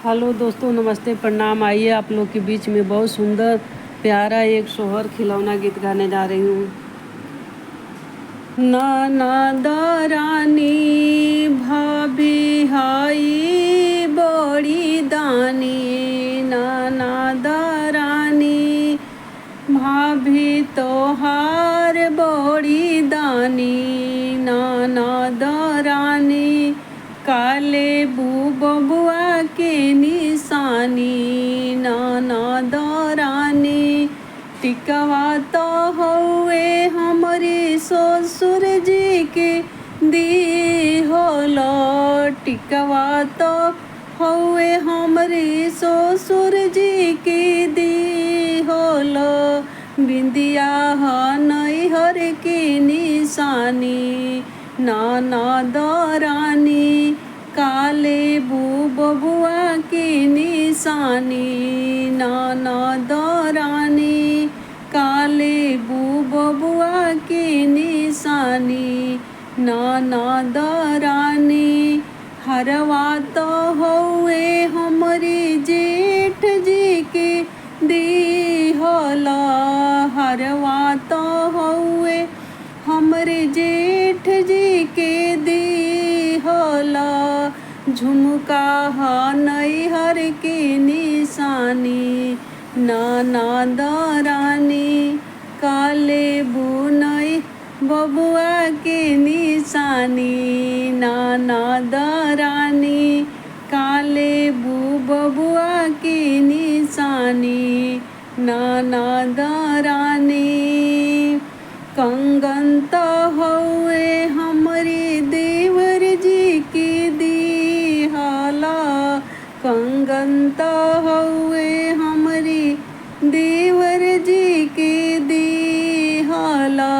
Hello दोस्तों, नमस्ते, प्रणाम। आइए आप लोग के बीच में बहुत सुंदर प्यारा एक सोहर खिलौना गीत गाने जा रही हूँ। नाना दारानी भाभी हाई बड़ी दानी, नाना दारानी भाभी तोहार बड़ी दानी, नाना दारानी काले बू बबुआ के निशानी, नाना दारानी टिकवा तो हौवे हमरे ससुर जी के दी होलो, टिकवा तो हौवे हमरे ससुर जी के दी होलो, बिंदिया ह नैहर के निशानी, नाना दारानी काले बू बबुआ के निशानी, नाना दारानी काले बू बबुआ के निशानी, नाना दारानी हरवा तो हौवे हमरे जेठ जी के दी होला, हरवा तो हौवे हमरे जेठ जी के दी होला, झुमका ह नैहर के निशानी, नाना दारानी काले बुनई बबुआ के निशानी, नाना दारानी काले बू बबुआ के निशानी, नाना दारानी कंगन तो हौवे हमरे देवर जी के दिहाला, कंगन तो हौवे हमरे देवर जी के दिहाला,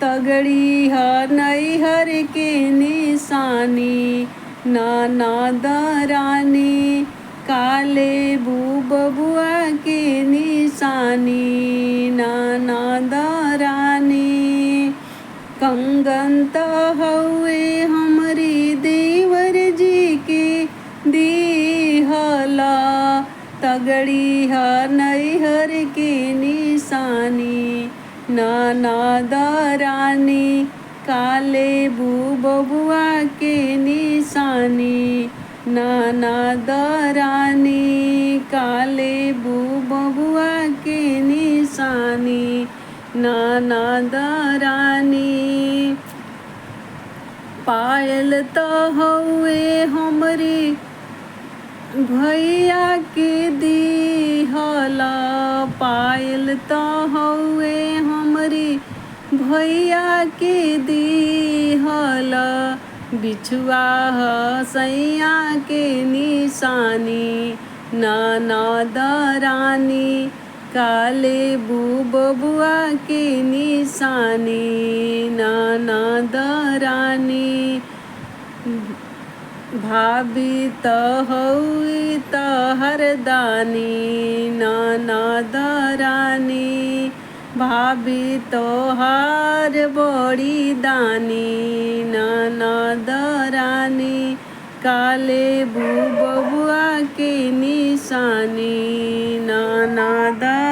तगड़ी ह नैहर के निशानी, नाना दारानी काले बू बबुआ के निशानी, नाना दारानी कंगन तो हौवे हमरे देवर जी के दिहला, तगड़ी ह नैहर के निशानी, नाना दारानी काले बू बबुआ के निशानी, नाना दारानी काले बू बबुआ के निशानी, नाना दारानी पायल तो हौवे हमरे भैया के दिहला, पायल तो हौवे हमरे भैया के दिहला, बिछुआ ह सैया के निशानी, नाना दारानी काले बू बबुआ के निशानी, नाना दारानी भाभी तो हौई तोहर दानी, नाना दारानी भाभी तोहार बड़ी दानी, नाना दारानी काले बू बबुआ के निशानी, नाना दारानी।